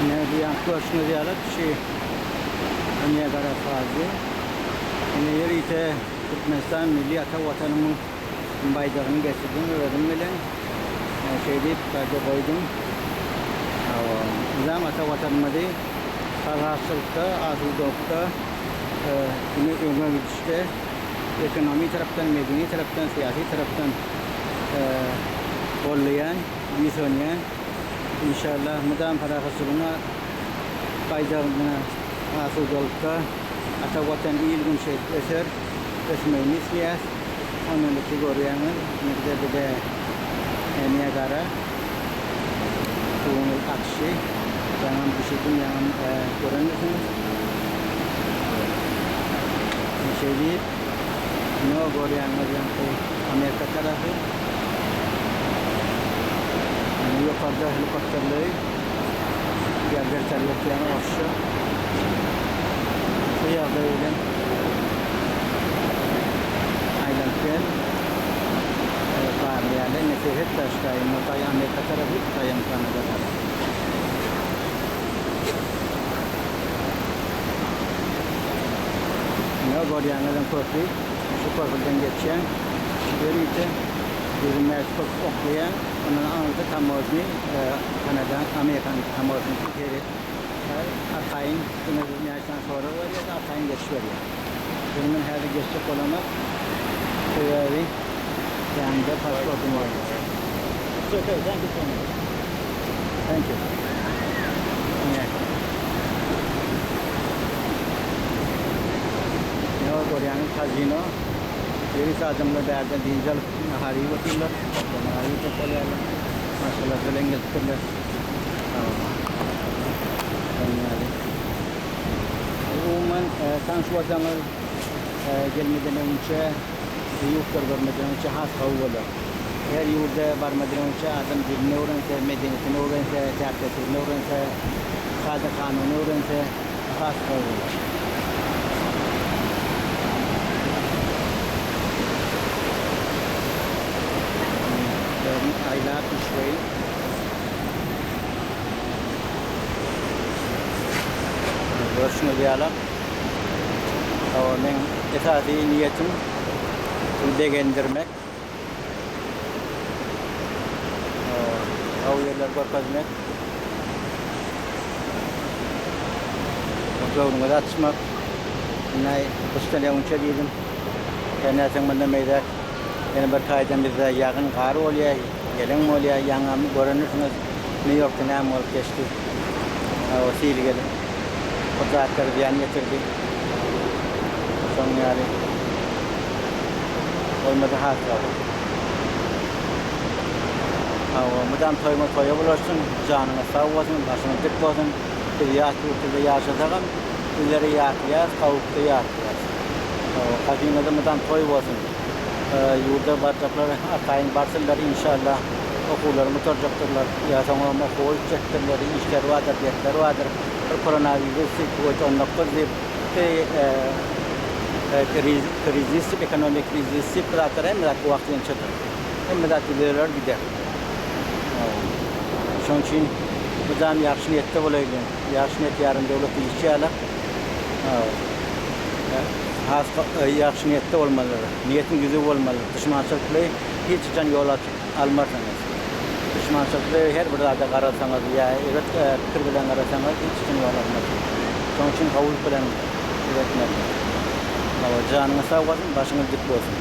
Ine bu ýaňky görşüňiz ýaly şu Niagara Falls. Ine ýörite Türkmenistan milli ata watanymyň baýdagyny getirdim özüm bilen. Şeýdip taýda goýdum. Hawa, bizem ata watanymyzy parahatçylykda, asudalykda, ine öňe gidişde ekonomi tarapdan, medeni tarapdan, syýasy tarapdan gollaýan, buýsanýan. Inşallah mydam parahatçylygyň baýdagyna asudalykda ata Watan il-gün şeýdip öser, ösmegini isleýäs. Ondan iki görýäňiz, indi bize Niagara suwuň akyşy. Ýaňam düşürdim, ýaňam görendirsiňiz. Şeýdip, ino görýäňiz ýaňky Amerika tarapy. Indi ýokarda helikopterleri ýa wertolýot ýaňy orsça. Şu ýagdaý bilen aýlanyp gel. Barlaýarlar. Indi serhet daşda. Indi taý Amerika tarapy, taýam Kanada tarapy. Ine görýäňizem köpri. Şu köprüden geçýän. Ýörite 25 köp oklaýan. Ondan aňyrda tamožny, Kanada, Amerikan tamožnysy seret arkaýyn diňe bir näçe sany sorag berýär, arkaýyn geçip berýär. Ýöne men häzir geçjek bolamok. Sebäbi ýanymda pasportym bar. It's okay, thank you so much. Thank you. Ine. Ine görýäňiz kazino. Ýörite adamlar bärden dynç alyp nahar iýip otyrlar. Nahar iýjek bolýarlar. Maşgalasy bilen gelipdirler. Şonuň ýaly. Umuman, tanyş bolsaňyz, gelmeden öňçe, ýurtlary görmeden öňçe has gowy bolar. Her ýurda barmadan öňçe adam dilini öwrense, medeniýetini öwrense, däp-dessuryny öwrense, kada-kanuny öwrense has gowy bolar. Aýlap düşreýin. Görşüňiz ýaly, hawa, meň esasy niýetim sizi begendirmek. Gowy ýerleri görkezmek. Göwnüňizi açmak. Indi gyşdan öňçe diýdim. Sen nätseň mundan beýläk ýene bir taýdan bizde ýagyn gar bolýar, ýeleň bolýar. Ýaňam görendirsiňiz Nýu-Ýorkda näme bolup geçdi. O sil gelip bir zatlara zyýan ýetirdi. Şonuň ýaly bolmasa has gowy. Hawa, mydam toýuňyz toýa bulaşsyn, janyňyz sag bolsun, başyňyz dik bolsun. Biz ýat ýurtda ýaşasagam, sizleri ýatlaýas, gawukda ýatlaýas. Hawa, gadyňyzda mydam toý bolsun. Ýurda barjaklar arkaýyn barsynlar, inşallah. Okuwlaryny gutarjakdyrlar, ýa soňam okuwa gitjekdirler, işleri bardyr, dertleri bardyr. Bir koronawirus diýip, covid 19 diýip, krizis diýip, ekonomik krizis diýip, bu zatlar hemme zat wagtynçadyr. Hemme zat düzeler gider. Şonuň üçin mydam ýagşy niýetde bolaýlyň. Ýagşy niýet ýarym döwlet diýişi ýaly. Has ýagşy niýetde bolmalydyr. Niýetiň düzüw bolmalydyr. Duşmançylykly hiç haçan ýol almarsyňyz. Duşmançylykly her bir zada garasaňyz ýa erbet pikir bilen garasaňyz hiç haçan ýol almarsyňyz. Şonuň üçin gowulyk bilen etmeli. Hawa, janyňyz sag bolsun, başyňyz dik bolsun.